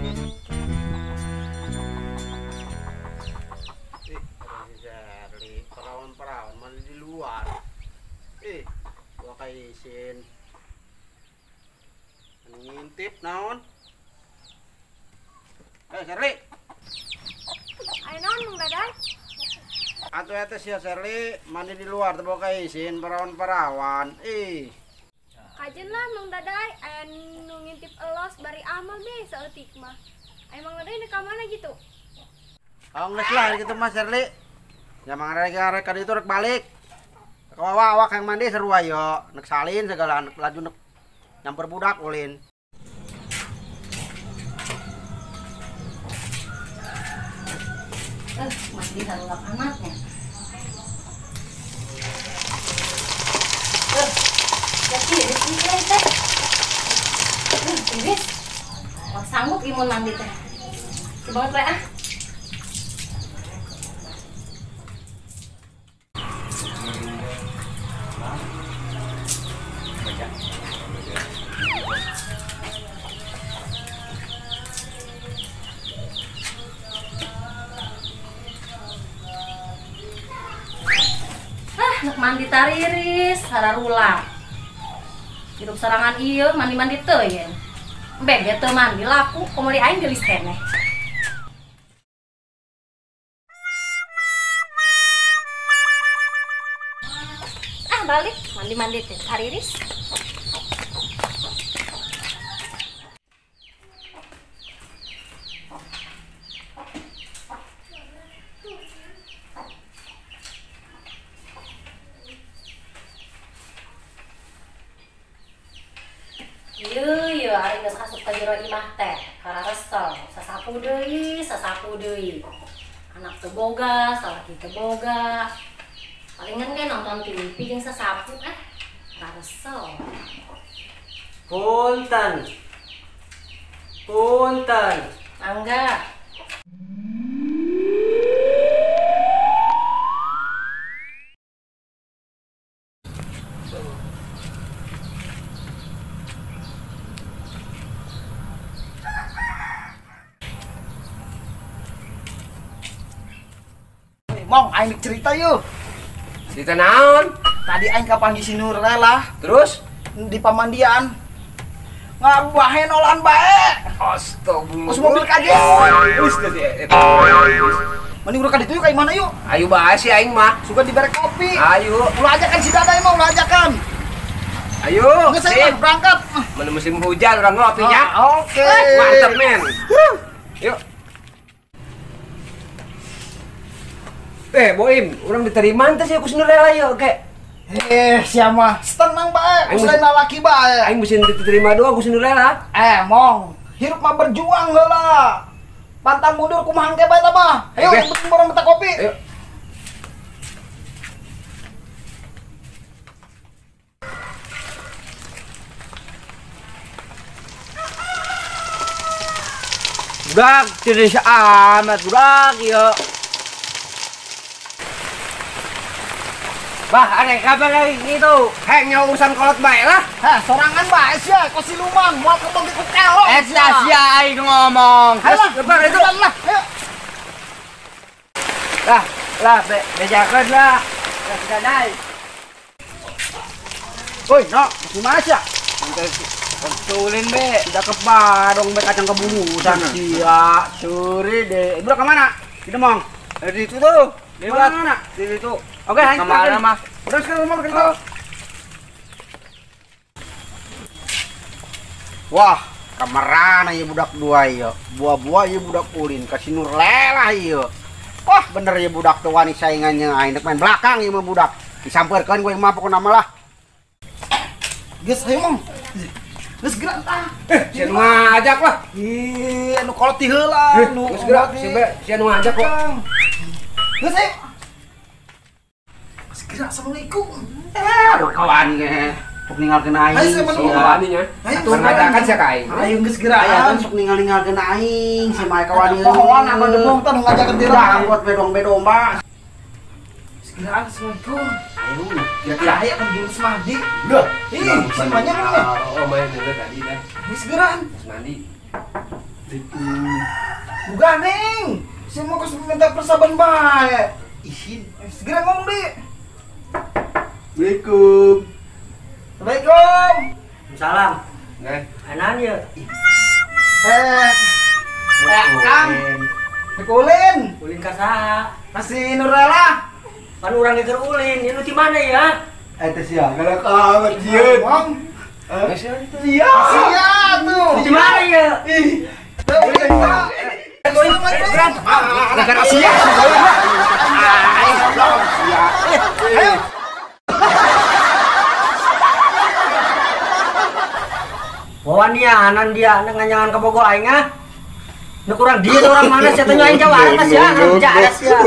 Si perawan-perawan mandi di luar. Gua kaisin. Ngintip naon? Sherly. Ayo naon Mang Dadan? Atuh eta sia Sherly mandi di luar teu boga isin perawan-perawan. Kajen lah Mang Daday, aya nu ngintip elos bari amal be saeutik mah. Aya Mang Daday ka mana gitu? Oh geus lah gitu mah Sherly. Ya Mang Daday rek ka ditu rek balik. Kawawa awak yang mandi seru ayo, nek salin segala nek laju nek nyamper budak ulin. Mandi harulap anaknya. Tiris nih teh. Tiris. Wah sanggup imun mandi teh. Sebanget we ah. Nek mandi tariris, hararula. Hidup sarangan ieu mandi-mandi teu ye. Embe teu mandi laku, komo di aing geulis keneh. Ah balik mandi-mandi teh tariris. Ieu ari geus asup ka jero imah teh, kararesel, sasapu deui. Anak teu boga, salaki teu boga. Palingan ge nonton TV jeung sasapu kararesel. Punten. Punten. Mangga. Mong, aing cerita yuk. Cerita naon? Tadi aing kapanggih si Nurlela. Terus? Di pamandian. Ngabahen olahan bae. Astagfirullah. Terus mobil kaget. Mending urang ka ditu yuk ka imahna yuk. Ayo bae si aing mah. Suka dibere kopi. Ayo. Ulah ajakan si Daday mah, ulah ajakan. Ayo. Geus ayo berangkat. Mana musim hujan urang ngopinya. Oke. Mantap men. Yuk. Boim, orang diterima teh sih ku si Nurlela yuk, oke. Siapa? Tenang bae, ku lain lalaki bae. Aing mesti diterima doang ku si Nurlela. Mong, hirup mah berjuang heula. Pantang mundur kumaha engke bae tah mah. Ayo, yang penting borong minta kopi. Ayo. Budak, tiris amat budak ieu. Bah, ada kabar lagi gitu. Hei, nyawa urusan kolot bae lah. Hah, sorangan bae sia, kok siluman, moal ketong di ku kelok. Sia aing ngomong. Ayo lah, lebar itu. Lah, ayo. Lah, bejakeun lah. Lah sudah naik. Woi, no, kumaha sia? Konsulin be, udah ke barong be kacang kebumusan sia. Suri deh. Udah ke mana? Di Demong. Di situ tuh. Di mana? Di situ. Oke, ke mana mah? Udah sekarang ngomong ke Wah, kamerana ieu budak dua ieu. Buah-buah ieu budak ulin ka si Nurlela ieu. Wah, bener ieu budak teu wani saingannya aing rek main belakang ieu mah budak. Disampeurkeun gue mah pokona mah lah. Geus ayo Mong. Geus gerak tah. Sia nu ngajak lah. Ih, anu kolot ti heula nu. Geus gerak, sia nu ngajak kok. Geus ayo. Gerak, assalamualaikum. Aduh kawan ge. Sok ninggalkeun aing. Ayo kawani nya. Atuh ngajakan sia ka aing. Ayo geus gerak. Aya kan sok ninggal-ninggalkeun aing si mae kawani. Pohoan apa demong tah nu ngajakeun teh. Angkot bedong-bedong, Pak. Gerak, assalamualaikum. Ayo, kira-kira aya kan geus mandi. Udah. Ih, si manya kan. Oh, main dulu tadi dah. Geus gerak. Geus mandi. Bukan, Neng. Si mau kos minta persaban bae. Isin. Segera ngomong, Di. Assalamualaikum. Assalamualaikum. Salam. Neng. Anan ya. Kang. Ulin. Ulin ka saha? Kasih Nurlela. Pan urang ge keur ulin, ieu nu ti mana ya? Eta sia, galak amat jieun. Ngomong. Sia. Sia tuh. Di mana ya? Ih. Tuh, ulin, Pak. Gara-gara sia. Sia. Ayo. Wawan dia, anan dia, nganyangan ka Bogor aing ah. Nu kurang dia orang mana sia teh aing Jawa Barat sia, anu jaras sia.